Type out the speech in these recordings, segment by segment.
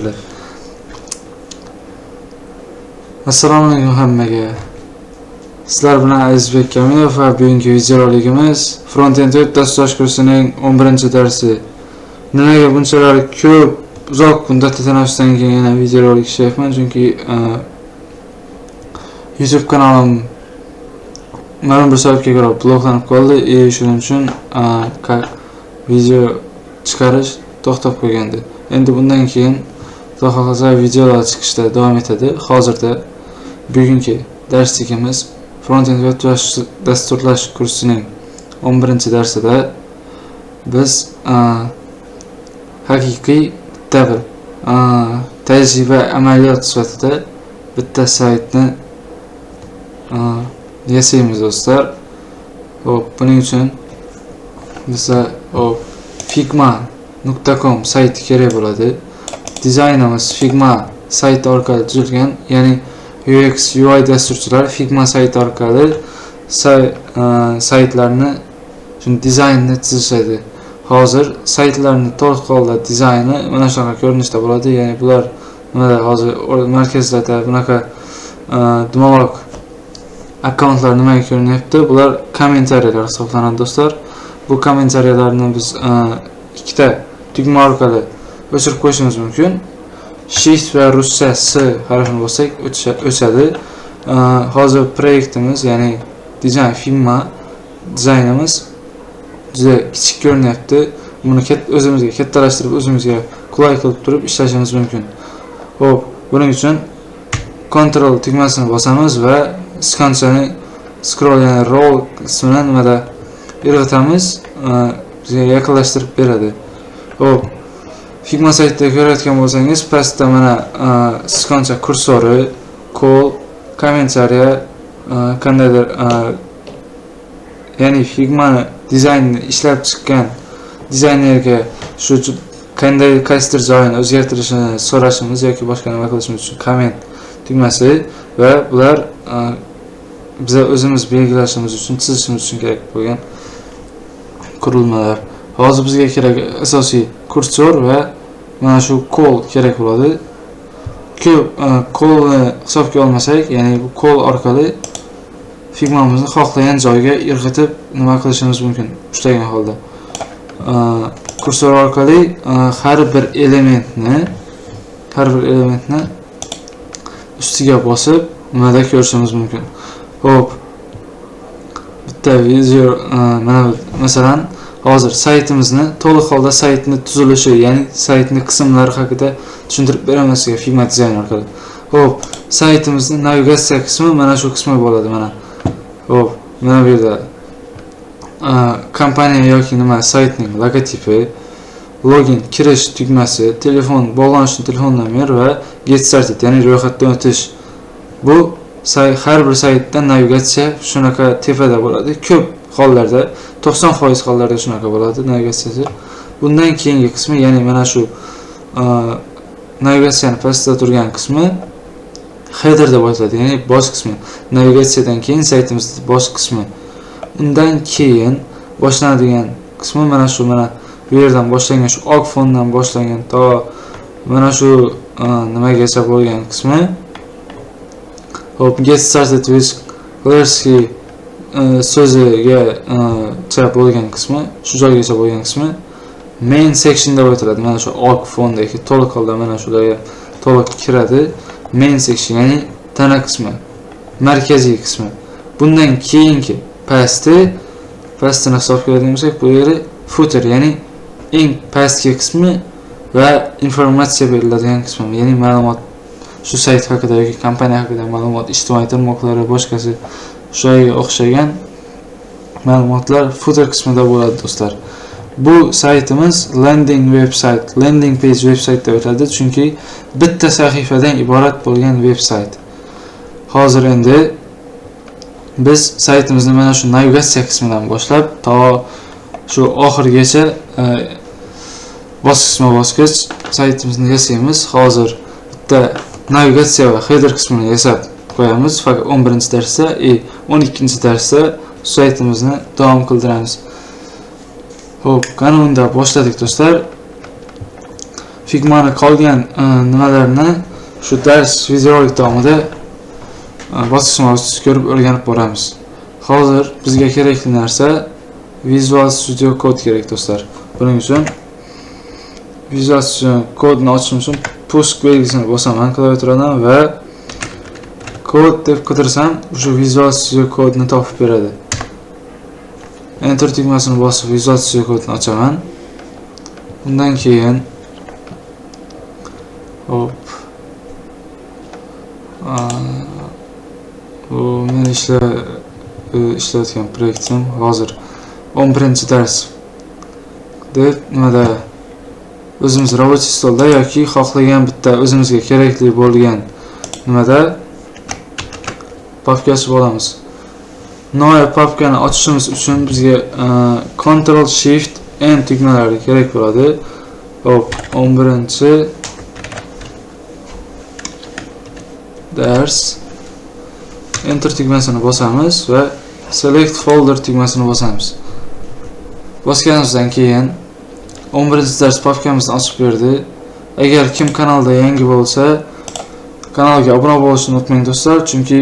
Alhamdulillah. Assalomu alaykum hammaga. Sizlar bilan Azizbek Kamilov va bugungi videorolikimiz Frontend web dasturlash kursining 11-darsi. Nimaga bunchalar ko'p uzoq muddatli tanaffusdan keyin yana videorolik ishlayapman? Chunki YouTube kanalim ma'lum bir sababga ko'ra bloklanib qoldi. Shuning uchun video chiqarish to'xtab qo'ygandi. Endi bundan keyin Xudo xohlasa videolar chiqishda davom etadi. Hozirda bugungi darsligimiz Frontend web dasturlash kursining 11-darsida biz haqiqiy bitta bir tajriba amaliyot sifatida bitta saytni yasaymiz, do'stlar. Xo'p, buning uchun bizga figma.com sayti kerak bo'ladi. Dizaynimiz Figma sayti orqali tuzilgan, ya'ni UX UI dasturchilar Figma sayti orqali saytlarni, shuni dizaynni chizishadi. Hozir saytlarni to'liq holda dizayni mana shunaqa ko'rinishda bo'ladi. Ya'ni bular nimada hozir markazlarda bunaqa dumaloq akkauntlar nimaga ko'rinyapti? Bular kommentariyalar hisoblanadi, do'stlar. Bu kommentariyalarni biz ikkita tugma orqali o'chirib qo'yishimiz mumkin. Shift va ruscha S harfini bossak o'chadi. Hozir proyektimiz, ya'ni dizayn Figma dizaynimiz juda kichik ko'rinyapti. Buni o'zimizga kattalashtirib, o'zimizga qulay qilib turib ishlashimiz mumkin. Xo'p, buning uchun Ctrl tugmasini bosamiz va sichqonchani scroll, ya'ni roll qismini nimada irg'itamiz, bizga yaqinlashtirib beradi. Xo'p, Figma saytida ko'rayotgan bo'lsangiz, pastda mana sichqoncha kursori, qo'l, kommentariya, qandaydir, ya'ni Figmani dizaynni ishlab chiqqan dizaynerga shu qanday qaysidir joyini o'zgartirishini so'rashimiz yoki boshqa nima qilishimiz uchun comment tugmasi va bular biza o'zimiz belgilashimiz uchun, chizishimiz uchun kerak bo'lgan qurilmalar. Hozir bizga kerak asosiy kursor va mana shu qo'l kerak bo'ladi. Ko'p qo'lni hisobga olmasak, ya'ni bu qo'l orqali Figmamizni xohlagan joyga irg'itib nima qilishimiz mumkin ushlagan holda. Kursor orqali har bir elementni ustiga bosib nimada ko'rishimiz mumkin. Xo'p, bitta video mana masalan hozir saytimizni to'liq holda saytni tuzilishi, ya'ni saytni qismlari haqida tushuntirib beraman sizga Figma dizayn orqali. Xo'p, saytimizni navigatsiya qismi mana shu qismi bo'ladi mana. Xo'p, mana bu yerda kompaniya yoki nima saytning logotipi, login kirish tugmasi, telefon bog'lanishni telefon nomer va get started, ya'ni ro'yxatdan o'tish. Bu har bir saytda navigatsiya shunaqa tepada bo'ladi. Ko'p hollarda, 90% hollarda shunaqa bo'ladi navigatsiyasi. Bundan keyingi qismi, ya'ni mana shu navigatsiyani pastda turgan qismi header deb ataladi, ya'ni bosh qismi. Navigatsiyadan keyin saytimizning bosh qismi. Undan keyin boshlanadigan qismi mana shu, mana bu yerdan boshlangan, shu oq fondan boshlangan to mana shu nimagacha bo'lgan qismi. Xo'p, get started with Clearsky so'ziga cha bo'lgan qismi, shu joygacha bo'lgan qismi main section deb aytiladi. Mana shu oq fondagi to'liq holda mana shularga to'liq kiradi. Main section, ya'ni tana qismi, markaziy qismi. Bundan keyingi pastini hisobga oladigan bo'lsak, bu yeri footer, ya'ni eng pastki qismi va informatsiya beriladigan qismi, ya'ni ma'lumot, shu sayt haqida yoki kompaniya haqida ma'lumot, ijtimoiy tarmoqlari, boshqasi, shularga o'xshagan ma'lumotlar footer qismida bo'ladi, do'stlar. Bu saytimiz landing website, landing page website deb ataladi, chunki bitta sahifadan iborat bo'lgan website. Hozir endi biz saytimizni mana shu navigatsiya qismidan boshlab to shu oxirigacha bosqichma bosqich saytimizni yasaymiz. Hozir bitta navigatsiya va header qismini yasab qo'yamiz. Faqat 11 darsda и 12 darsda saytimizni davom qildiramiz. Xo'p, qani unda boshladik, do'stlar. Figma saytida ko'rayotgan bo'lsangiz, Figmani qolgan nimalarni shu dars videorolik davomida bosqichma-bosqich ko'rib o'rganib boramiz. Hozir bizga kerakli narsa Visual Studio Code kerak do'stlar. Buning uchun Visual Studio Code'ni ochishim uchun пуск belgisini bosaman klaviaturadan va kod deb qidirsam, o'sha Visual Studio Code'ni topib beradi. Enter tugmasini bosib Visual Studio Code'ni ochaman. Undan keyin hop, bu men ishlayotgan proyektim hozir 11 dars deb nimada o'zimiz рабочий stolda yoki xohlagan bitta o'zimizga kerakli bo'lgan nimada papka ochib olamiz. Новая papkani ochishimiz uchun bizga Ctrl Shift N tugmalari kerak bo'ladi. Hop, 11 dars, Enter tugmasini bosamiz va Select Folder tugmasini bosamiz. Bosganimizdan keyin 11 dars papkamizni ochib berdi. Agar kim kanalda yangi bo'lsa, kanalga obuna bo'lishni unutmang do'stlar, chunki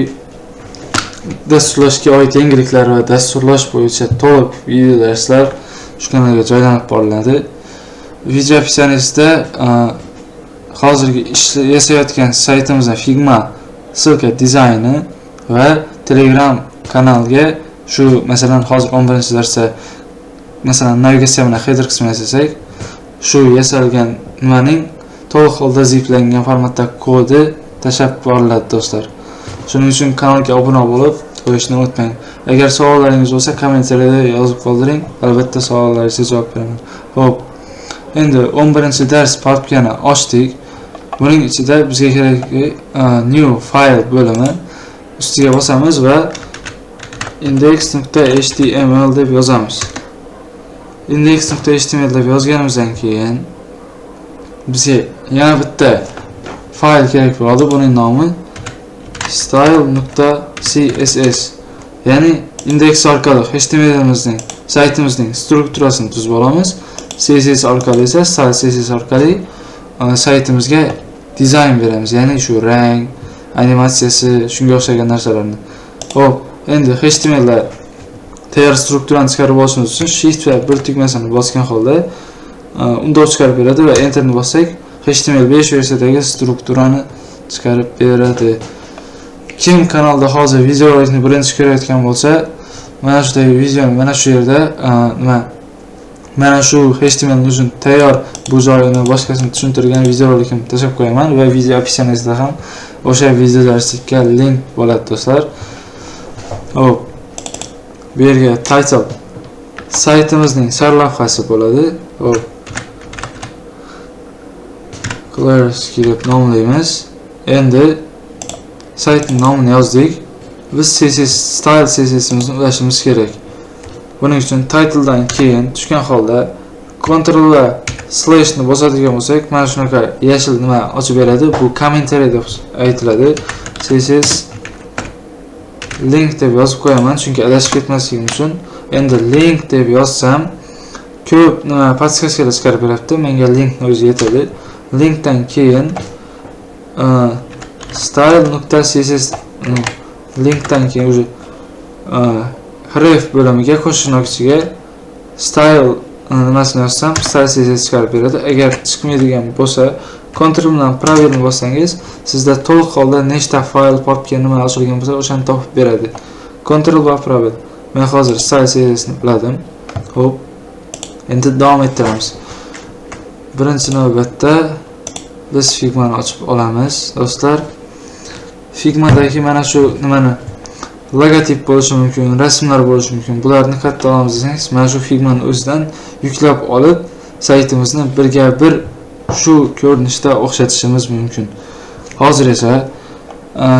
dasturlashga oid yangiliklar va dasturlash bo'yicha to'liq video darslar shu kanalga joylanib boriladi. Video описание sida hozirgi yasayotgan saytimizda Figma ссылка dizayni va Telegram kanalga shu, masalan, hozir 11 darsda masalan navigatsiya bilan header qismini yasasak, shu yasalgan nimaning to'liq holda ziplangan formatda kodi tashlab boriladi do'stlar. Shuning uchun kanalga obuna bo'lib qo'yishni unutmang. Agar savollaringiz bo'lsa, kommentariyada yozib qoldiring. Albatta savollaringizga javob beraman. Xo'p, endi 11 dars papkani ochdik. Buning ichida bizga kerakli new file bo'limi ustiga bosamiz va index.html deb yozamiz. index.html deb yozganimizdan keyin bizga yana bitta fayl kerak bo'ladi. Buning nomi style.css. Ya'ni index orqali HTML'imizning, saytimizning strukturasini tuzib olamiz. CSS orqali esa style CSS orqali saytimizga dizayn beramiz. Ya'ni shu rang, animatsiyasi, shunga o'xshagan narsalarni. Xo'p, endi HTMLda tayyor strukturani chiqarib olishimiz uchun Shift va 1 tugmasini bosgan holda undov chiqarib beradi va Enterni bossak HTML5 versiyadagi strukturani chiqarib beradi. Kim kanalda hozir videorolikni birinchi ko'rayotgan bo'lsa, mana shu videoni mana shu yerda nima mana shu HTML uchun tayyor bu joyini boshqasini tushuntirgan videorolikimni tashlab qo'yaman va video описание sida ham o'sha video darslikka link bo'ladi do'stlar. Xo'p, bu yerga title saytimizning sarlavhasi bo'ladi. Xo'p, Clarski deb nomlaymiz. Endi saytning nomini yozdik. Biz CSS style CSSimizni ulashimiz kerak. Buning uchun titledan keyin tushgan holda Ctrl va slashni bosadigan bo'lsak, mana shunaqa yashil nima ochib beradi. Bu kommentariy deb aytiladi. CSS link deb yozib qo'yaman, chunki adashib ketmasligim uchun. Endi link deb yozsam, ko'p nima подсказка lar chiqarib beryapti. Menga linkni o'zi yetadi. Linkdan keyin style.css linkdan keyin уже href bo'limiga qo'shinoq ichiga style nimasini yozsam, style CSS chiqarib beradi. Agar chiqmaydigan bo'lsa, Ctrl bilan пробел ni bossangiz, sizda to'liq holda nechta fayl, papka nima ochilgan bo'lsa, o'shani topib beradi. Ctrl va пробел. Men hozir style CSS ni biladim. Xo'p. Endi davom ettiramiz. Birinchi navbatda biz Figmani ochib olamiz, do'stlar. Figmadagi mana shu nimani logotip bo'lishi mumkin, rasmlar bo'lishi mumkin. Bularni qayerda olamiz desangiz, mana shu Figmani o'zidan yuklab olib, saytimizni birga bir shu ko'rinishda o'xshatishimiz mumkin. Hozir esa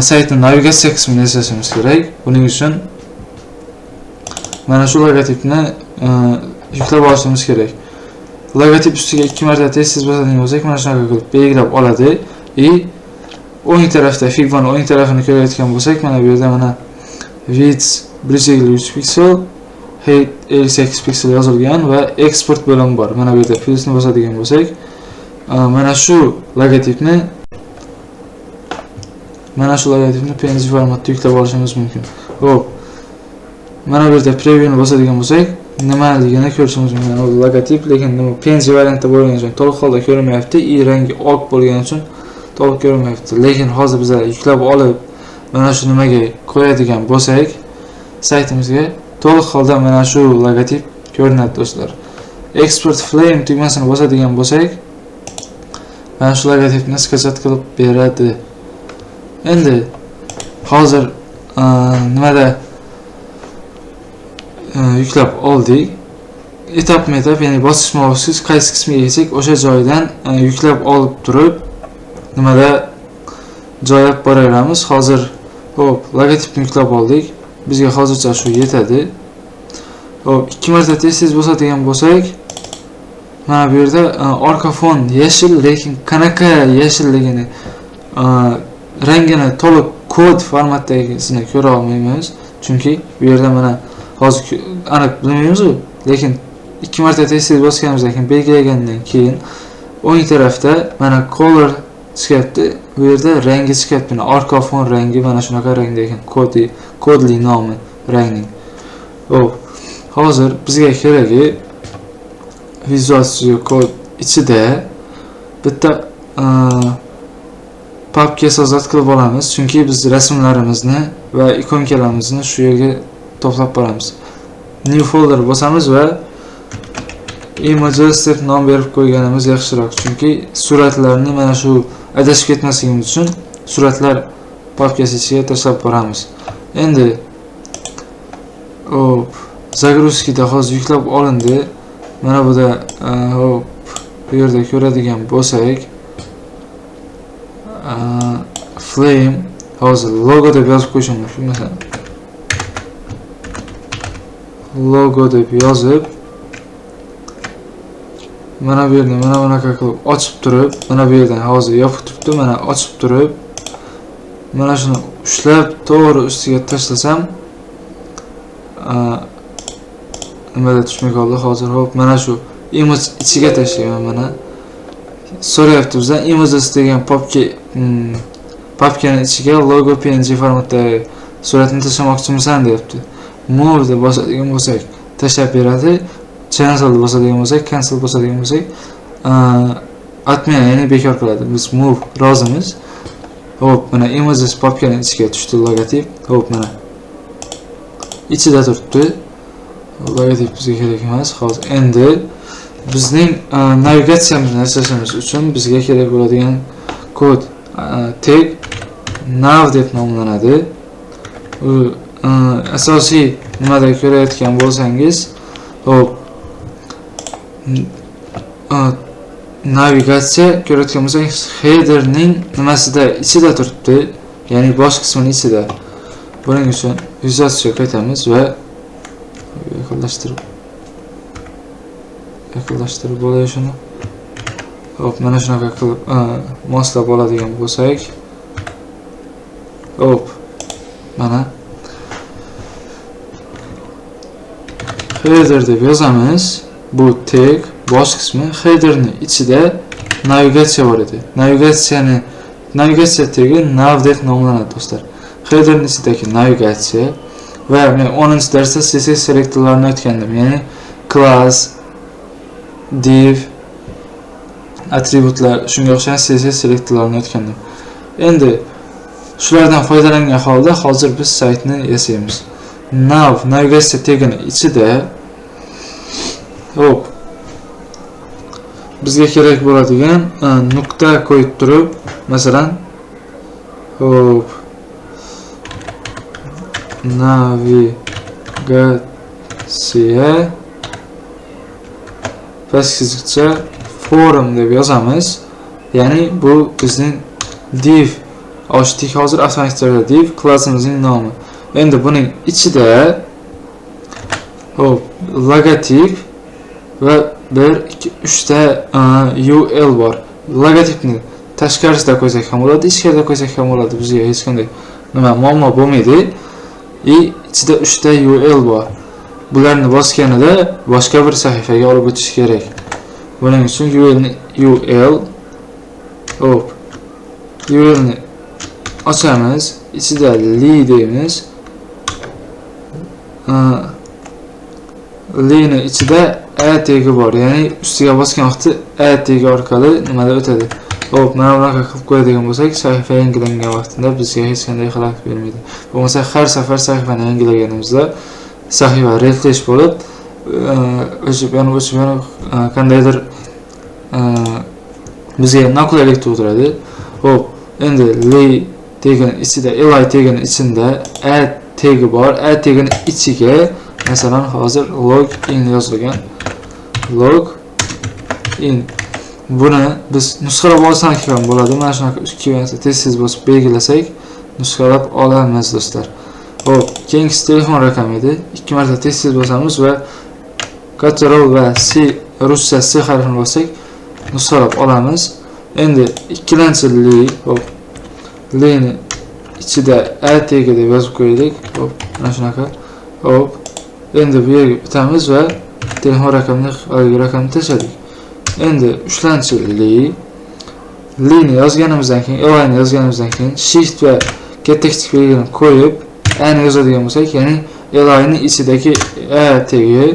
saytning navigatsiya qismini yasashimiz kerak. Buning uchun mana shu logotipni yuklab olishimiz kerak. Logotip ustiga 2 marta tez-tez bosadigan bo'lsak, mana shunaqa qilib belgilab oladi. И o'ng tarafda Figmani o'ng tarafini ko'rayotgan bo'lsak, mana bu yerda mana width 153 piksel, height 58 piksel yozilgan va eksport bo'limi bor. Mana bu yerda plusni bosadigan bo'lsak, Mana shu logotipni PNG formatda yuklab olishimiz mumkin. Xo'p. Mana bu yerda previewni bosadigan bo'lsak, nimaligini ko'rishimiz mumkin. U logotip, lekin nima PNG variantda bo'lgani uchun to'liq holda ko'rinmayapti, rangi oq bo'lgani uchun to'liq ko'rinmayapti. Lekin hozir biz yuklab olib mana shu nimaga qo'yadigan bo'lsak, saytimizga to'liq holda mana shu logotip ko'rinadi do'stlar. Export Flame tugmasini bosadigan bo'lsak, mana shu logotipni skachat qilib beradi. Endi hozir nimada yuklab oldik. Etapma-etap, ya'ni bosqichma-bosqich qaysi qismiga kelsak, o'sha joydan yuklab olib turib nimada joylab boraveramiz. Hozir xo'p, logotipni yuklab oldik. Bizga hozircha shu yetadi. Xo'p, 2 marta tez-tez bosadigan bo'lsak, mana bu yerda orqa fon yashil, lekin qanaqa yashilligini, rangini to'liq kod formatdagisini ko'ra olmaymiz. Chunki bu yerda mana hozir aniq bilmaymiz-ku, lekin 2 marta tez-tez bosganimizdan keyin belgilagandan keyin o'ng tarafda mana color chiqyapti. Bu yerda rangi chiqyapti. Mana orqa fon rangi mana shunaqa rangda ekan, kodli nomi rangning. Xo'p, hozir bizga keragi Visual Studio Code ichida bitta papka sozat qilib olamiz, chunki biz rasmlarimizni va ikonkalarimizni shu yerga to'plab boramiz. New folder bosamiz va images deb nom berib qo'yganimiz yaxshiroq, chunki suratlarni mana shu adashib ketmasligimiz uchun suratlar papkasi ichiga tashlab boramiz. Endi hop, загрузкida hozir yuklab olindi. Mana bu da hop, bu yerda ko'radigan bo'lsak, flame hozir logo deb yozib qo'yishim mumkin, masalan. Logo deb yozib mana bu yerni mana bunaqa qilib ochib turib, mana bu yerdan hozir yopiq turibdi, mana ochib turib mana shuni ushlab to'g'ri ustiga tashlasam, nimada tushmay qoldi hozir. Hop, mana shu image ichiga tashlayman. Mana so'rayapti bizdan images degan papkani ichiga logo PNG formatda suratni tashlamoqchimisan deyapti. Move deb bosadigan bo'lsak tashlab beradi. Cancel deb bosadigan bo'lsak, cancel bosadigan bo'lsak, atmena, ya'ni bekor qiladi. Biz move rozimiz. Hop, mana images papkani ichiga tushdi logotip. Hop, mana ichida turibdi. Logotip bizga kerak emas. Hozir endi bizning navigatsiyamizni yasashimiz uchun bizga kerak bo'ladigan kod tag nav deb nomlanadi. U asosiy nimada ko'rayotgan bo'lsangiz, hop, navigatsiya ko'rayotgan bo'lsangiz, headerning nimasida ichida turibdi, ya'ni bosh qismining ichida. Buning uchun vizualizatsiyaga qaytamiz va yaqinlashtirib bo'lay shuni. Hop, mana shunaqa qilib moslab oladigan bo'lsak, hop, mana header deb yozamiz. Bu tag bosh qismi, headerning ichida navigatsiya bor edi. Navigatsiya tagi nav deb nomlanadi do'stlar. Headerning ichidagi navigatsiya va men 10-darsda CSS selektorlarini o'tgandim, ya'ni class, div, atributlar, shunga o'xshagan CSS selektorlarini o'tgandim. Endi shulardan foydalangan holda hozir biz saytni yasaymiz. Nav navigatsiya tagini ichida hop, bizga kerak bo'ladigan nuqta qo'yib turib, masalan, hop, navigatsiya past chiziqcha form deb yozamiz. Ya'ni bu bizning div ochdik hozir avtomatik tarzda div klassimizning nomi. Endi buning ichida hop, logotip va 1, 2, 3 ta UL bor. Logotipni tashqarisida qo'ysak ham bo'ladi, ichkarida qo'ysak ham bo'ladi. Bizga hech qanday nima muammo bo'lmaydi. Ichida 3 ta UL bor. Bularni bosganida boshqa bir sahifaga olib o'tish kerak. Buning uchun UL Xo'p, ULni ochamiz, ichida li deymiz. Li'ni ichida a tegi bor, ya'ni ustiga bosgan vaqtda a tegi orqali nimada o'tadi. Xo'p, mana bunaqa qilib qo'yadigan bo'lsak, sahifa yangilangan vaqtida bizga hech qanday xalaqit bermaydi. Bo'lmasa har safar sahifani yangilaganimizda sahifa refresh bo'lib, o'chib yonib, o'chib yonib, qandaydir bizga noqulaylik tug'diradi. Xo'p, endi li tegini ichida, li tegini ichida a tegi bor. A tegini ichiga masalan hozir login yozilgan. Log in. Buni biz nusxalab olsak ham bo'ladi. Mana shunaqa ikki marta tez-tez bosib belgilasak, nusxalab olamiz do'stlar. Xo'p, keyingisi telefon raqami edi. Ikki marta tez-tez bosamiz va Ctrl va C, ruscha C harfini bossak, nusxalab olamiz. Endi ikkilanchi li, xo'p, li'ni ichida a tegi deb yozib qo'ydik. Xo'p, mana shunaqa. Xo'p, endi bu yerga o'tamiz va telefon raqamini, haligi raqamni tashladik. Endi uchlanchi li, li'ni yozganimizdan keyin, li'ni yozganimizdan keyin shift va katta kichik belgini qo'yib a ni yozadigan bo'lsak, ya'ni li'ni ichidagi a tegi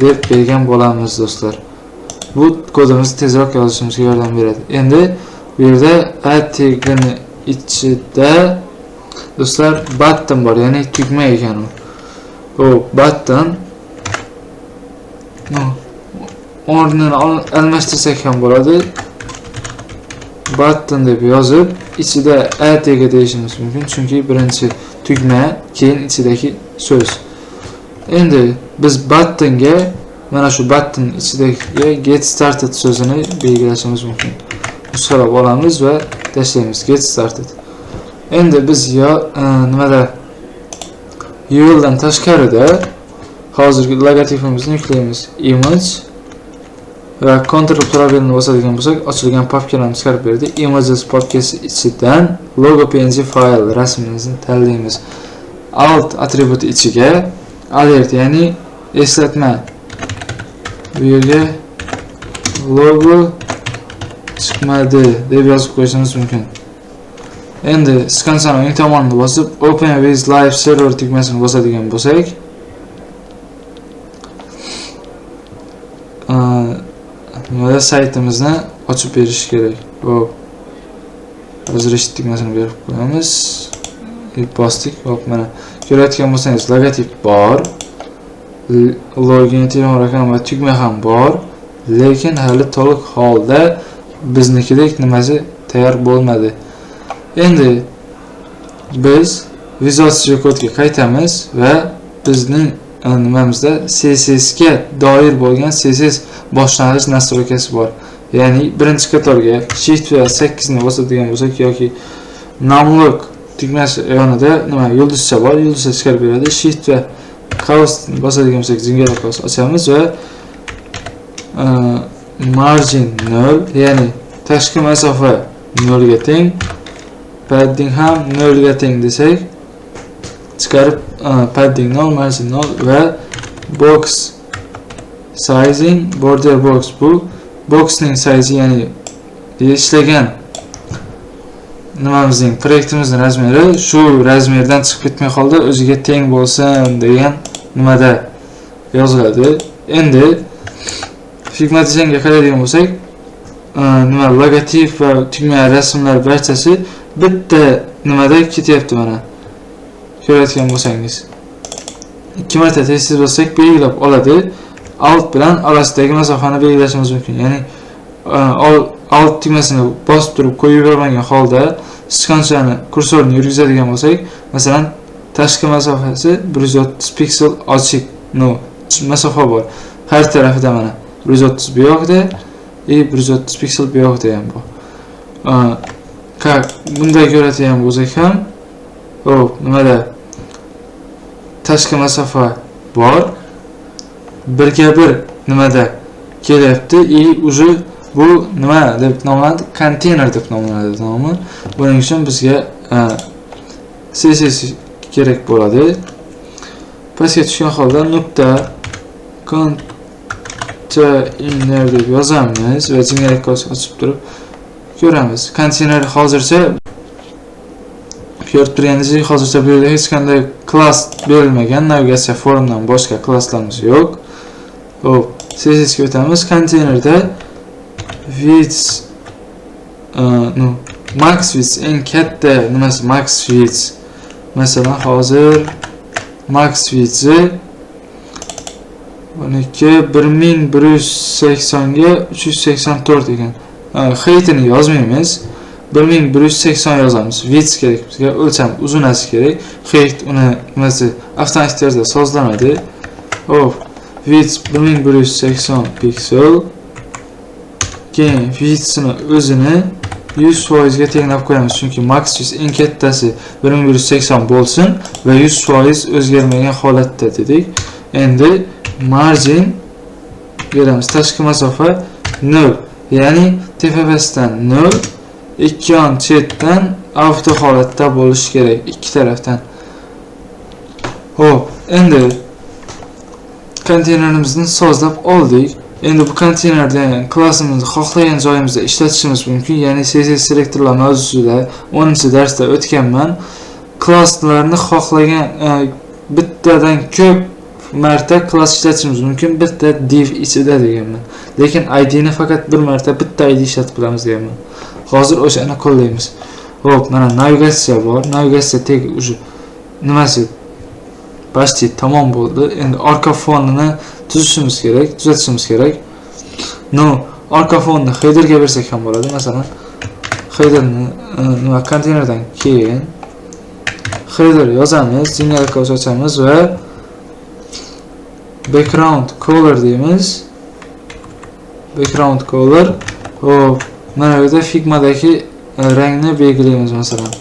deb bergan bo'lamiz do'stlar. Bu kodimizni tezroq yozishimizga yordam beradi. Endi bu yerda a tegini ichida do'stlar button bor, ya'ni tugma ekan u. Xo'p, button no, o'rnini almashtirsak ham bo'ladi. Button deb yozib, ichida a tegi deyishimiz mumkin, chunki birinchi tugma, keyin ichidagi so'z. Endi biz buttonga, mana shu button ichidagi get started so'zini belgilashimiz mumkin. Nusxalab olamiz va tashlaymiz get started. Endi biz yo nimada ULdan tashqarida hozirgi logotipimizni yuklaymiz. Image va Ctrl пробел ni bosadigan bo'lsak, ochilgan papkalarni chiqarib berdi. Images papkasi ichidan logo png fayl rasmimizni tanlaymiz. Alt atributi ichiga alert, ya'ni eslatma. Bu yerga logo chiqmadi deb yozib qo'yishimiz mumkin. Endi sichqonchani o'ng tomonini bosib Open with Live Server tugmasini bosadigan bo'lsak, nimada saytimizni ochib berish kerak. Xo'p. Разрешить tugmasini berib qo'yamiz. Bosdik. Xo'p, mana ko'rayotgan bo'lsangiz logotip bor. Login, telefon raqami va tugma ham bor, lekin hali to'liq holda biznikidek nimasi tayyor bo'lmadi. Endi biz Visual Studio Code'ga qaytamiz va bizning nimamizda CSS ga doir bo'lgan CSS boshlang'ich настройка si bor. Ya'ni birinchi qatorga Shift va 8 ni bosadigan bo'lsak yoki Numlock tugmasi yonida nima yulduzcha bor, yulduzcha chiqarib beradi. Shift va qavs bosadigan bo'lsak, jingalak qavs ochamiz va margin 0, ya'ni tashqi masofa 0 ga teng, padding ham 0 ga teng desak, chiqarib padding 0, margin 0 va box sizing border box, bu boxning size, ya'ni ishlagan nimamizning proyektimizning размер i shu размер dan chiqib ketmay holda o'ziga teng bo'lsin degan nimada yoziladi. Endi Figma dizaynga qaraydigan bo'lsak, nima logotip va tugma rasmlar barchasi bitta nimada ketyapti mana. Ko'rayotgan bo'lsangiz. Ikki marta tez-tez bossak belgilab oladi. Alt bilan orasidagi masofani belgilashimiz mumkin. Ya'ni Alt tugmasini bosib turib qo'yib yubormagan holda sichqonchani kursorni yurgizadigan bo'lsak, masalan, tashqi masofasi 130 piksel ochiq, no, masofa bor. Har tarafida mana 130 bu yoqda и 130 piksel bu yoqda ham bor. Как bunday ko'radigan bo'lsak ham, xo'p, nimada tashqi masofa bor. Birga bir nimada kelyapti и уже bu nima deb nomlanadi? Konteyner deb nomlanadi nomi. Buning uchun bizga CSS kerak bo'ladi. Pastga tushgan holda nuqta container deb yozamiz va jingalak ochib turib Ko'ramiz. Konteyner hozircha, ko'rib turganingizdek, hozircha bu yerda hech qanday klass berilmagan. Navigatsiya formdan boshqa klasslarimiz yo'q. Xo'p, CSS ga o'tamiz. Konteynerda width, ну, max width, eng katta nimasi max width. Masalan, hozir max width'i 12 1180 ga 384 ekan. Height'ini yozmaymiz. 1180 yozamiz. Width kerak bizga, o'lcham uzunasi kerak. Height uni nimasi avtomatik tarzda sozlanadi. Xo'p, width 1180 piksel. Keyin width'ini o'zini 100% ga tenglab qo'yamiz, chunki max width, eng kattasi 1180 bo'lsin va 100% o'zgarmagan holatda dedik. Endi margin beramiz. Tashqi masofa 0, ya'ni tepa-pastdan 0, ikki yon chetdan avto holatda bo'lishi kerak, ikki tarafdan. Xo'p, endi konteynerimizni sozlab oldik. Endi bu konteynerda klassimizni xohlagan joyimizda ishlatishimiz mumkin. Ya'ni CSS selektorlar mavzusida 10-darsda o'tganman. Klasslarni xohlagan bittadan ko'p marta klass ishlatishimiz mumkin bitta div ichida deganman. Lekin ID ni faqat bir marta, bitta ID ishlatib bilamiz deganman. Hozir o'shani qo'llaymiz. Xo'p, mana navigatsiya bor. Navigatsiya tegi уже nimasi почти tamom bo'ldi. Endi orqa fonini tuzishimiz kerak, tuzatishimiz kerak. Ну, orqa fonni headerga bersak ham bo'ladi. Masalan, headerni nima, konteynerdan keyin header yozamiz, jingalak ochamiz va background color deymiz. Background color. Xo'p, mana bu yerda Figma'dagi rangni belgilaymiz, masalan.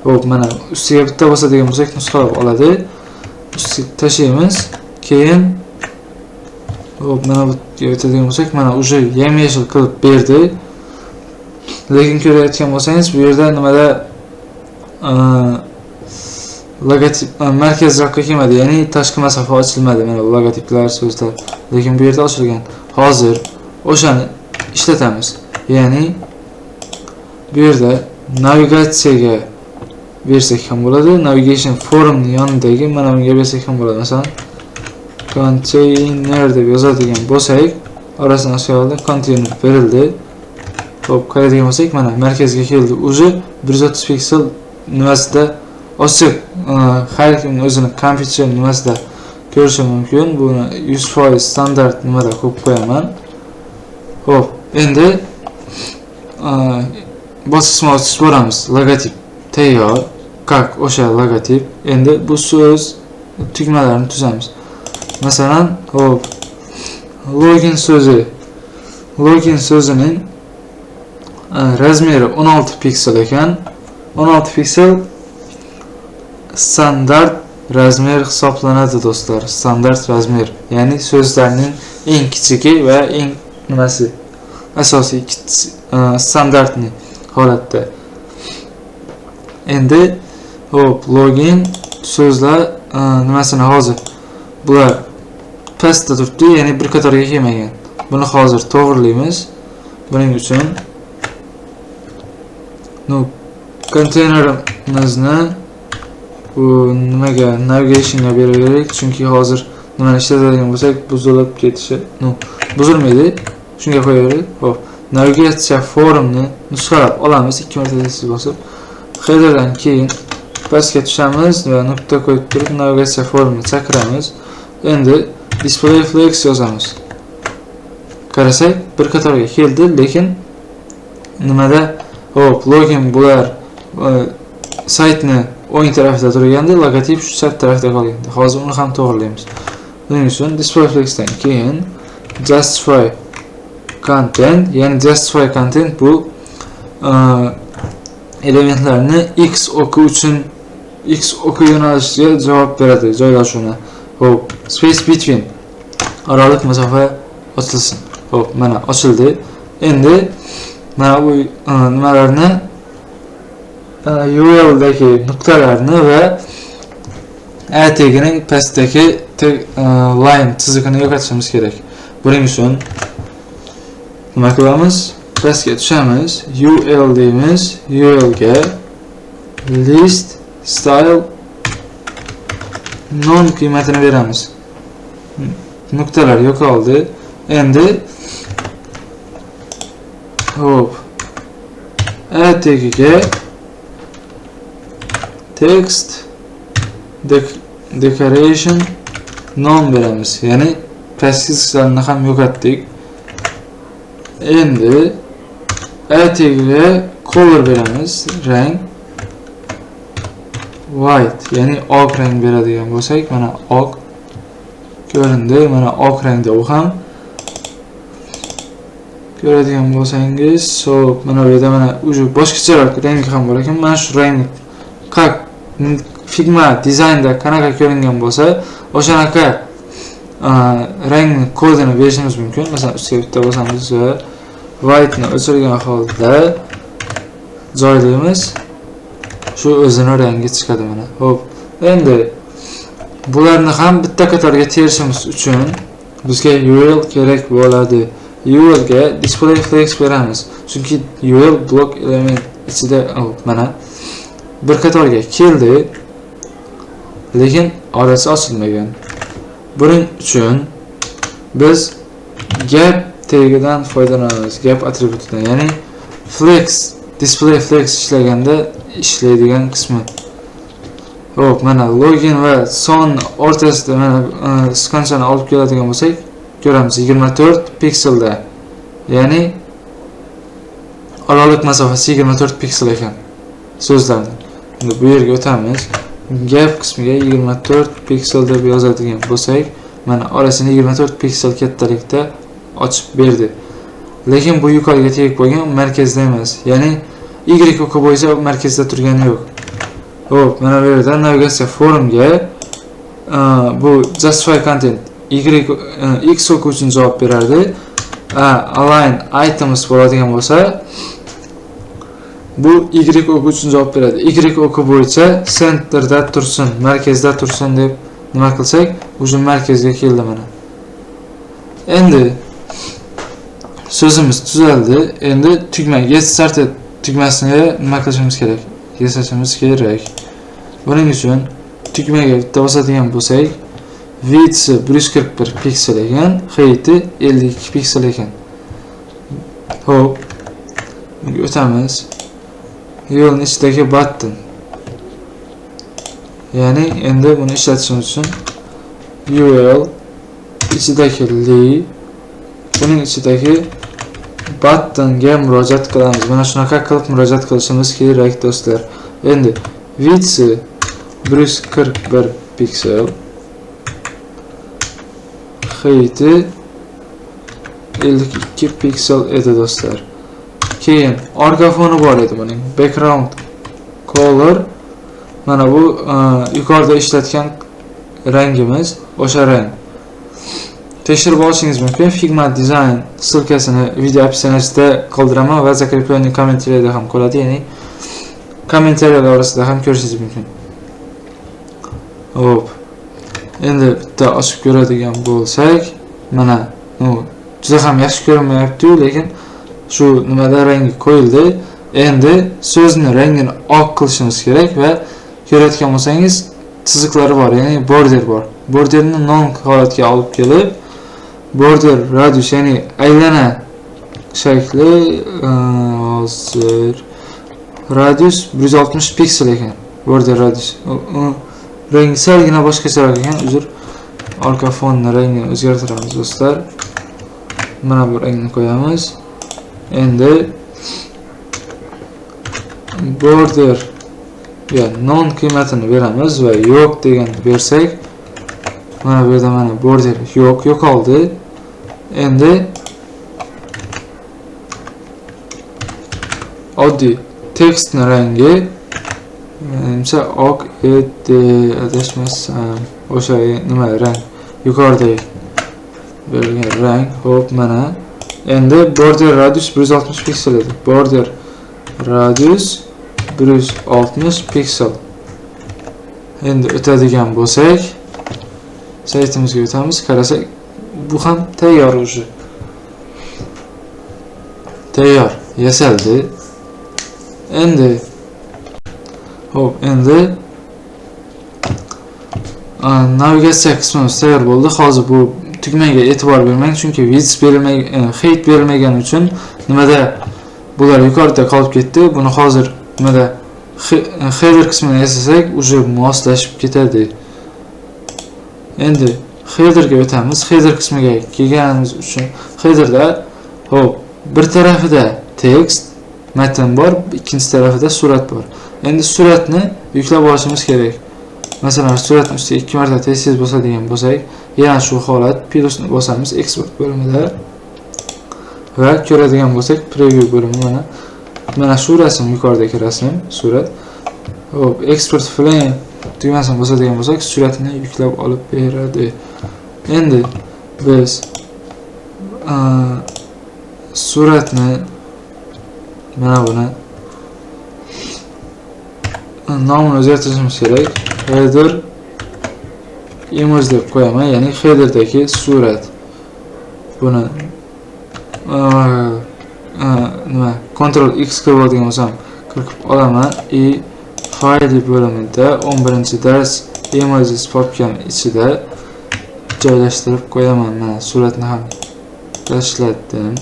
Xo'p, mana ustiga bitta bosadigan bo'lsak, nusxalab oladi. Ustiga tashlaymiz. Keyin, xo'p, mana bu yerga o'tadigan bo'lsak, mana уже yam-yashil qilib berdi. Lekin ko'rayotgan bo'lsangiz, bu yerda nimada logotip markazroqqa kelmadi, ya'ni tashqi masofa ochilmadi. Mana bu logotiplar, so'zlar. Lekin bu yerda ochilgan. Hozir o'shani ishlatamiz. Ya'ni bu yerda navigatsiyaga bersak ham bo'ladi. Navigation formni yonidagi mana bunga bersak ham bo'ladi. Masalan, container deb yozadigan bo'lsak, orasini ochib konteyner berildi. Xo'p, qaraydigan bo'lsak, mana markazga keldi. Уже 130 piksel nimasida ochiq, har kim o'zini kompyuter nimasida ko'rishi mumkin. Buni 100% standart nimada qo'yib qo'yaman. Xo'p, endi bosqichma-bosqich boramiz. Logotip tayyor. Как o'sha logotip. Endi bu so'z tugmalarini tuzamiz. Masalan, xo'p, login so'zi. Login so'zining размер i 16 piksel ekan. 16 piksel standart размер hisoblanadi, do'stlar. Standart размер. Ya'ni so'zlarning eng kichigi va eng nimasi asosiy standartni holatda. Endi, xo'p, login so'zlar nimasini hozir bular pastda turibdi, ya'ni bir qatorga kelmagan. Buni hozir to'g'rilaymiz. Buning uchun, ну, konteynerimizni bu nimaga, navigationga beraveraylik, chunki hozir nimani ishlatadigan bo'lsak, buzilib ketishi, ну, buzilmaydi. Shunga qo'yaveraylik. Xo'p, navigatsiya formni nusxalab olamiz, ikki marta tez bosib. Headerdan keyin pastga tushamiz va nuqta qo'yib turib navigatsiya formini chaqiramiz. Endi display flex yozamiz. Qarasak, bir qatorga keldi, lekin nimada, hop, login bular saytni o'ng tarafida turgandi, logotip shu chap tarafda qolgandi. Hozir uni ham to'g'rilaymiz. Buning uchun display flexdan keyin justify content, ya'ni justify content bu elementlarni x o'qi uchun, x o'qi yo'nalishiga javob beradi joylashuvini. Xo'p, space between, oraliq masofa ochilsin. Xo'p, mana ochildi. Endi mana bu nimalarni, UL'dagi nuqtalarni va A tegining pastdagi line chizig'ini yo'qotishimiz kerak. Buning uchun nima qilamiz? Pastga tushamiz, UL deymiz, UL ga list style none qiymatini beramiz. Nuqtalar yo'qoldi. Endi hop, A tagiga text decoration none beramiz. Ya'ni pastki chiziqlarni ham yo'qotdik. Endi A tagiga color beramiz, rang white, ya'ni oq rang beradigan bo'lsak, mana oq ko'rindi, mana oq rangda u ham. Ko'radigan bo'lsangiz, so mana bu yerda mana уже boshqacharoq rangi ham bor ekan. Mana shu rang как Figma dizaynda qanaqa ko'ringan bo'lsa, o'shanaqa rangni kodini berishimiz mumkin. Masalan, ustiga bitta bosamiz va white'ni o'chirgan holda joylaymiz. Shu o'zini rangi chiqadi mana. Xo'p, endi bularni ham bitta qatorga terishimiz uchun bizga UL kerak bo'ladi. UL ga display flex beramiz. Chunki UL blok element ichida, oh, mana bir qatorga keldi, lekin orasi ochilmagan. Buning uchun biz gap tagidan foydalanamiz, gap atributidan, ya'ni flex, display flex ishlaganda ishlaydigan qismi. Xo'p, mana login va son o'rtasida mana sichqonchani olib keladigan bo'lsak, ko'ramiz 24 pikselda. Ya'ni oraliq masofasi 24 piksel ekan so'zlarni. Endi bu yerga o'tamiz. Gap qismiga 24 piksel deb yozadigan bo'lsak, mana orasini 24 piksel kattalikda ochib berdi. Lekin bu yuqoriga tegib qo'ygan, markazda emas. Ya'ni Y o'qi bo'yicha markazda turgani yo'q. Xo'p, mana bu yerda navigatsiya formga bu justify content Y X o'qi uchun javob berardi. Align items bo'ladigan bo'lsa, bu Y o'qi uchun javob beradi. Y o'qi bo'yicha centerda tursin, markazda tursin deb nima qilsak, уже markazga keldi mana. Endi so'zimiz tuzaldi. Endi tugma get started tugmasini nima qilishimiz kerak? Yasashimiz kerak. Buning uchun tugmaga bitta bosadigan bo'lsak, width 141 piksel ekan, height'i 52 piksel ekan. Xo'p, bunga o'tamiz. Yo'lning ichidagi button. Ya'ni endi buni ishlatishimiz uchun UL ichidagi li, buning ichidagi buttonga murojaat qilamiz. Mana shunaqa qilib murojaat qilishimiz kerak, do'stlar. Endi width 141 piksel, height'i 52 piksel edi, do'stlar. Keyin orqa foni bor edi buning. Background color mana bu yuqorida ishlatgan rangimiz, o'sha rang. Tekshirib olishingiz mumkin. Figma Design ссылка sini video описание sida qoldiraman va закрепленный комментария da ham qoladi, ya'ni kommentariyalar orasida ham ko'rishingiz mumkin. Xo'p. Endi bitta ochib ko'radigan bo'lsak, mana, ну, juda ham yaxshi ko'rinmayapti-yu, lekin shu nimada rangi qo'yildi. Endi so'zni rangini oq qilishimiz kerak va ko'rayotgan bo'lsangiz, chiziqlari bor, ya'ni border bor. Borderni none holatga olib kelib, border radius, ya'ni aylana shakli, hozir radius 160 piksel ekan. Border radius. Rangi salgina boshqacharoq ekan, uzr. Orqa fonni rangini o'zgartiramiz, do'stlar. Mana bu rangni qo'yamiz. Endi border ya none qiymatini beramiz va yo'q deganni bersak, mana bu yerda mana border yo'q, yo'qoldi. Endi oddiy tekstni rangi menimcha oq edi, adashmasam, o'sha nima rang, yuqoridagi berilgan rang. Xo'p, mana endi border radius 160 piksel edi. Border radius 160 piksel. Endi o'tadigan bo'lsak, saytimizga o'tamiz, qarasak, bu ham tayyor уже. Tayyor, yasaldi. Endi xo'p, endi navigatsiya qismimiz tayyor bo'ldi. Hozir bu tugmaga e'tibor bermang, chunki width berilmagan, height berilmagani uchun nimada bular yuqorida qolib ketdi. Buni hozir nimada header qismini yasasak, уже moslashib ketadi. Endi headerga o'tamiz. Header qismiga kelganimiz uchun headerda xo'p, bir tarafida tekst, matn bor, ikkinchi tarafida surat bor. Endi suratni yuklab olishimiz kerak. Masalan, suratni ustiga 2 marta tez-tez bosadigan bo'lsak, yana shu holat, plusni bosamiz eksport bo'limida va ko'radigan bo'lsak, preview bo'limi mana shu rasm, yuqoridagi rasm, surat. Xo'p, export frame tugmasini bosadigan bo'lsak, suratni yuklab olib beradi. Endi biz suratni mana buni nomini o'zgartirishimiz kerak. Header image deb qo'yaman, ya'ni headerdagi surat. Buni nima Ctrl X qilib oladigan bo'lsam, kiritib olaman и fayl bo'limida 11-dars images papkani ichida joylashtirib qo'yaman. Mana suratni ham tashladim.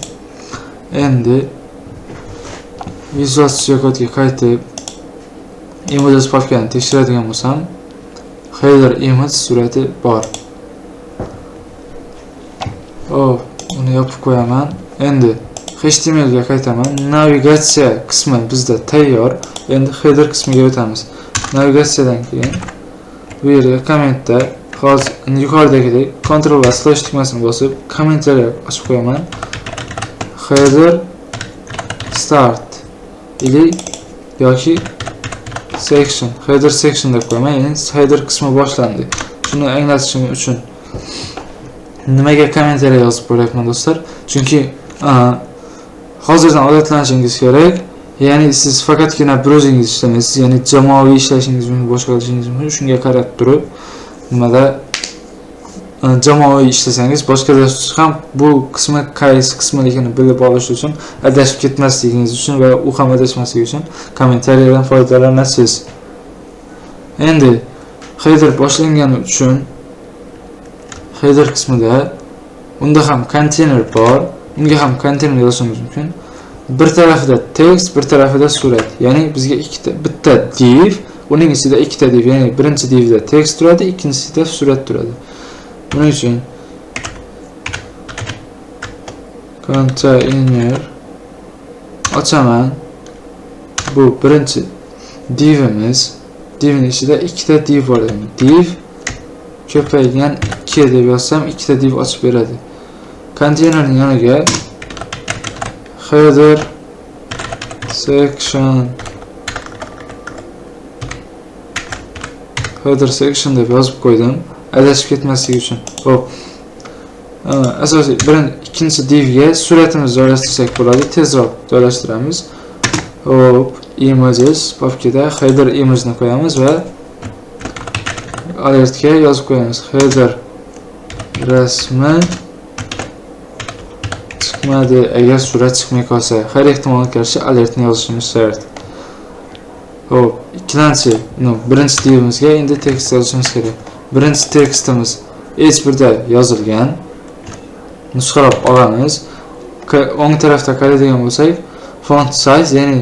Endi Visual Studio Code'ga qaytib images papkani tekshiradigan bo'lsam, header image surati bor. Xo'p, uni yopib qo'yaman. Endi HTML ga qaytaman. Navigatsiya qismi bizda tayyor. Endi header qismiga o'tamiz. Navigatsiyadan keyin bu yerga kommentda hozir yuqoridagidek Ctrl va slash tugmasini bosib kommentariy ochib qo'yaman. Header start или yoki section, header section deb qo'yaman, ya'ni header qismi boshlandi. Shuni anglatishim uchun nimaga kommentariy yozib qo'yapman, do'stlar? Chunki hozirdan odatlanishingiz kerak. Ya'ni siz faqatgina bir o'zingiz ishlamaysiz, ya'ni jamoaviy ishlashingiz mumkin, boshqa qilishingiz mumkin. Shunga qarab turib, nimada jamoaviy ishlasangiz, boshqalar ham bu qismi qaysi qismiligini bilib olish uchun, adashib ketmasligingiz uchun va u ham adashmasligi uchun kommentariyadan foydalanasiz. Endi header boshlangani uchun header qismida unda ham konteyner bor, unga ham konteyner yozishimiz mumkin. Bir tarafida tekst, bir tarafida surat. Ya'ni bizga ikkita, bitta div, uning ichida ikkita div, ya'ni birinchi divda tekst turadi, ikkinchisida surat turadi. Buning uchun konteyner ochaman. Bu birinchi divimiz. Divning ichida ikkita div bor. Ya'ni div ko'paygan 2 deb yozsam, ikkita div ochib beradi. Konteynerning yoniga header section, header section deb yozib qo'ydim, adashib ketmasligi uchun. Xo'p. Asosiy birinchi, ikkinchi divga suratimizni joylashtirsak bo'ladi, tezroq joylashtiramiz. Xo'p, images papkada header image ni qo'yamiz va alertga yozib qo'yamiz. Header rasmi chiqmadi. Agar surat chiqmay qolsa, har ehtimolga qarshi alertni yozishimiz shart. Xo'p, ikkilanchi, no, birinchi divimizga endi tekst yozishimiz kerak. Birinchi tekstimiz H1 da yozilgan. Nusxalab olamiz. O'ng tarafda qaraydigan bo'lsak, font size, ya'ni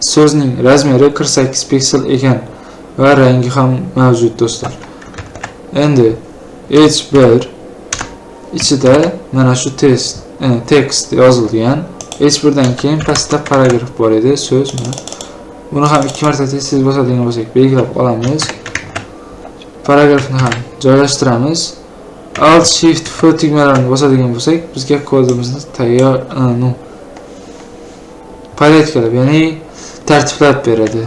so'zning razmeri 48 piksel ekan va rangi ham mavjud, do'stlar. Endi H1 ichida mana shu tekst yozilgan. H1 dan keyin pastda paragraf bor edi, so'z mana. Buni ham 2 marta tez-tez bosadigan bo'lsak, belgilab olamiz. Paragrafni ham joylashtiramiz. Alt Shift F tugmalarini bosadigan bo'lsak, bizga kodimizni tayyor, ну, porядkalab, ya'ni tartiblab beradi.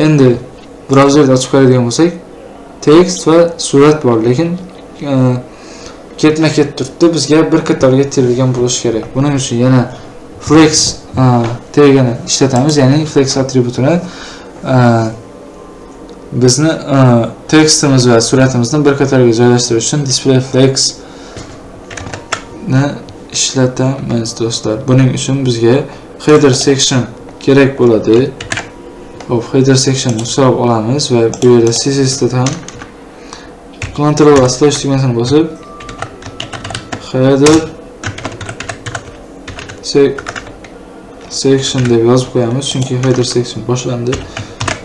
Endi brauzerda ochib qaraydigan bo'lsak, tekst va surat bor, lekin ketma-ket turibdi. Bizga bir qatorga terilgan bo'lishi kerak. Buning uchun yana flex tagini ishlatamiz, ya'ni flex atributini bizni tekstimiz va suratimizni bir qatorga joylashtirish uchun display flex ni Ishlatamiz, do'stlar. Buning uchun bizga header section kerak bo'ladi. Xo'p, header section ushlab olamiz va bu yerda CSS da ham Ctrl va slash tugmasini bosib, header section deb yozib qo'yamiz, chunki header section boshlandi.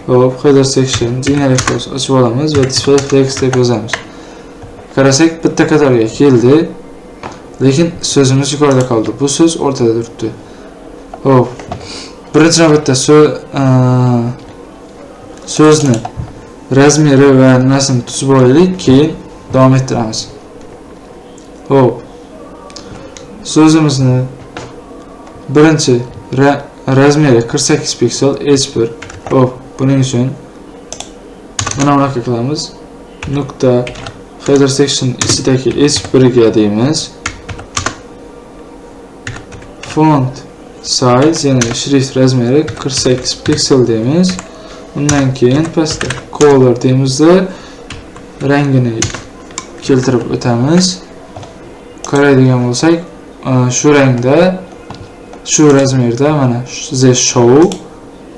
Xo'p, header section jingalak ochib olamiz va display flex deb yozamiz. Qarasak, bitta qatorga keldi, lekin so'zimiz yuqorida qoldi. Bu so'z o'rtada turibdi. Xo'p, birinchi navbatda so'zni размер i va nimasini tuzib olaylik, keyin davom ettiramiz. Xo'p, so'zimizni birinchi размер i 48 piksel h1. Xo'p, buning uchun mana bunaqa qilamiz. Nuqta header section ichidagi h1 ga deymiz. Font size, ya'ni shrift размер i 48 piksel deymiz. Undan keyin pastda color deymizda, rangini keltirib o'tamiz. Qaraydigan bo'lsak, shu rangda, shu размер da mana the show,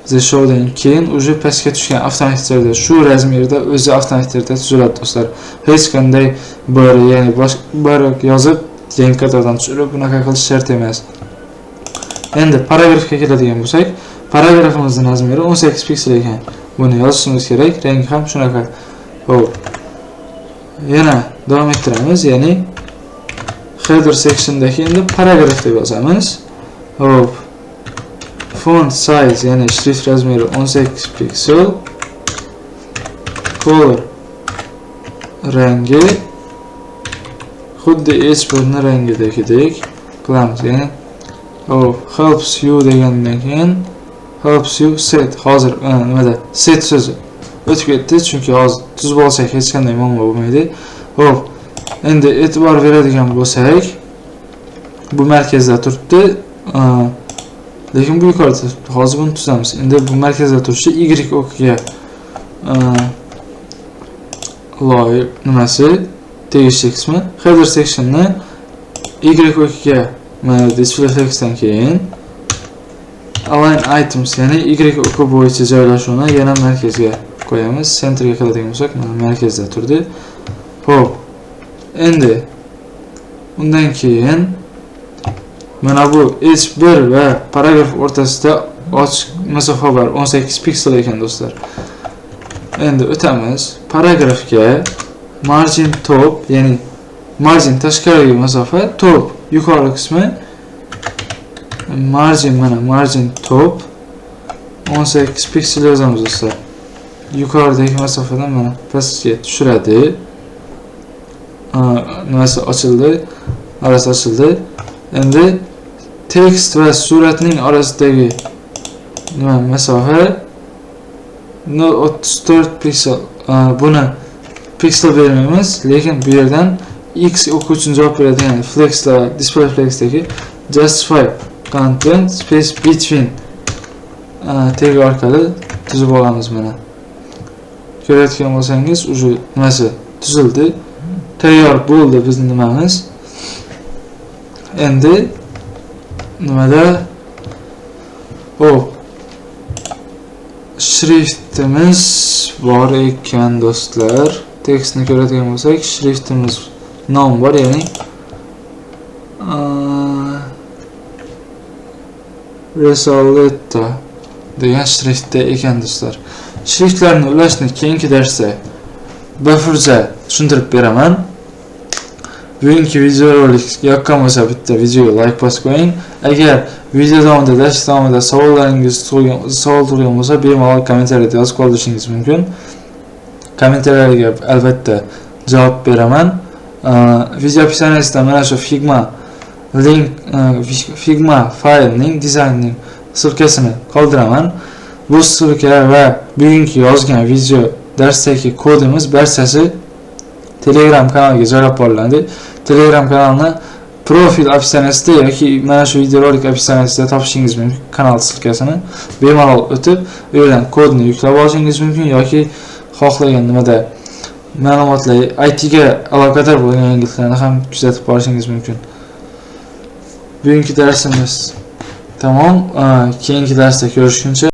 the showdan keyin уже pastga tushgan avtomatik tarzda shu размер da o'zi avtomatik tarzda tuziladi, do'stlar. Hech qanday bir, ya'ni bosh bir yozib, yangi qatordan tushirib, bunaqa qilish shart emas. Endi paragrafga keladigan bo'lsak, paragrafimizning размер i 18 piksel ekan. Buni yozishimiz kerak, rangi ham shunaqa. Xo'p. Yana davom ettiramiz, ya'ni header sectiondagi endi paragraf deb yozamiz. Xo'p. Font size, ya'ni shrift размер i 18 piksel. Color rangi xuddi h1 ni rangidagidek qilamiz. Ya'ni hop, helps you degandan keyin helps you set, hozir nimada set so'zi o'tib ketdi, chunki hozir tuzib olsak hech qanday muammo bo'lmaydi. Xo'p, endi e'tibor beradigan bo'lsak, bu markazda turibdi, lekin bu yuqorida turibdi. Hozir buni tuzamiz. Endi bu markazda turishi y o'qiga loyiq nimasi tegishli qismi header sectionni y o'qiga mana display flexdan keyin align items, ya'ni y o'qi bo'yicha joylashuvini yana markazga qo'yamiz. Centerga qiladigan bo'lsak, mana markazda turdi. Xo'p, endi undan keyin mana bu h1 va paragraf o'rtasida ochiq masofa bor, 18 piksel ekan, do'stlar. Endi o'tamiz paragrafga. Margin top, ya'ni margin tashqaridagi masofa, top yuqori qismi margin, mana margin top 18 piksel yozamiz, do'stlar. Yuqoridagi masofadan mana pastga tushiradi. Nimasi ochildi, orasi ochildi. Endi tekst va suratning orasidagi nima masofa 0.34 piksel. Buni piksel bermaymiz, lekin bu yerdan x o'qi uchun javob beradigan flexlar, display flexdagi justify content space between tag orqali tuzib olamiz. Mana ko'rayotgan bo'lsangiz, уже nimasi tuzildi, tayyor bo'ldi bizni nimamiz. Endi nimada? Xo'p, shriftimiz bor ekan, do'stlar. Tekstni ko'radigan bo'lsak, shriftimiz nom bor, ya'ni Risoletta degan shriftda ekan, do'stlar. Shriftlarni ulashni keyingi darsda bafurja tushuntirib beraman. Bugungi videorolik yoqqan bo'lsa, bitta videoga like bosib qo'ying. Agar video davomida, dars davomida savollaringiz tug'ilgan, savol tug'ilgan bo'lsa, bemalol kommentariyada yozib qoldirishingiz mumkin. Kommentariyalarga albatta javob beraman. Video описание sida mana shu Figma link, Figma faylning dizaynning ссылка sini qoldiraman. Bu ссылка va bugungi yozgan video darsdagi kodimiz barchasi Telegram kanaliga joylab boriladi. Telegram kanalini profil описание sida yoki mana shu videorolik описание sida topishingiz mumkin kanal ссылка sini. Bemalol o'tib, u yerdan kodni yuklab olishingiz mumkin yoki xohlagan nimada ma'lumotlar, IT ga aloqador bo'lgan yangiliklarni ham kuzatib borishingiz mumkin. Bugungi darsimiz tamom. Keyingi darsda ko'rishguncha.